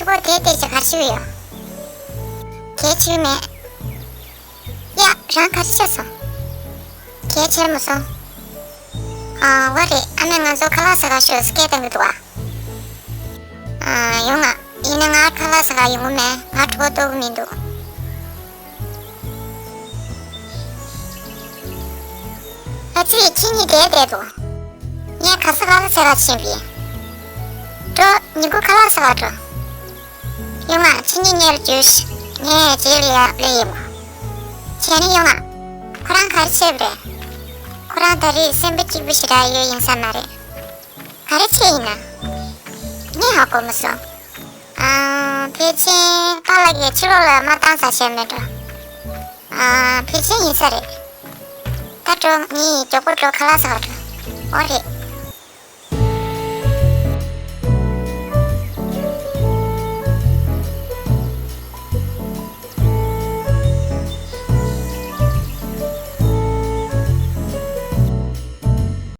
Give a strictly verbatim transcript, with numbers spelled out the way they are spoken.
ཨོ་དེ་དེ་ཅི་ག་རེ་བྱེད་ཀྱི་ཡོད། གལ་ཆེ་མེད། ཡ་རང་ག་རེ་བྱས་སོང་། གལ་ཆེ་མ་སོང་། ཨ། ཨོ་རེད། ཨ་མས་ང་ཚོ་ཁ་ལག་ཟ་གར་ཤོག་སྐད་བཏང་གི་འདུག་ཨ། ཨ། ཡོང་ང་། ཡིན་ན་ང་ཁ་ལག་ཟ་གར་ཡོང་གི་མེད། ང་གྲོད་ཁོག་ལྟོགས་ཀྱི་མི་འདུག་ཨ་ཙི། ཁྱེད་གཉིས་བསྡད་བསྡད་དོ། ངས་ག་ས་ག་ལ་ཟ་གར་ཕྱིན་པས། འགྲོ། ཉིན་གུང་ཁ་ལག་ཟ་གར་འགྲོ། ཡོང་ང་། ཁྱེད་གཉིས་སྔོན་ལ་རྒྱུགས་ཤིག་ངས་རྗེས་ལ་ཡར་སླེབས་ཡོང་། བྱས་ན་ཡོང་ང་། ཁོ་རང་ག་རེ་བྱས་པ་རེད། ཁོ་རང་ད་རེས་སེམས་པ་སྐྱིད་པོ་ཞེ་དྲག་ཡོད་ཡིན་ས་མ་རེད། ག་རེ་བྱས་ཡིན་ན། ངས་ཧ་གོ་མ་སོང་། ཨ། ཕལ་ཆེར་པཱ་ལགས་ཀྱིས་ཕྱི་ལོགས་ལ་མ་བཏང་ས་བྱས་མེད་འགྲོ། ཨ། ཕལ་ཆེར་ཡིན་ས་རེད། ད་འགྲོ། ངས་མགྱོགས་པོ་འགྲོ། ཁ་ལག་ཟ་གར་འགྲོ། ཨོ་རེད།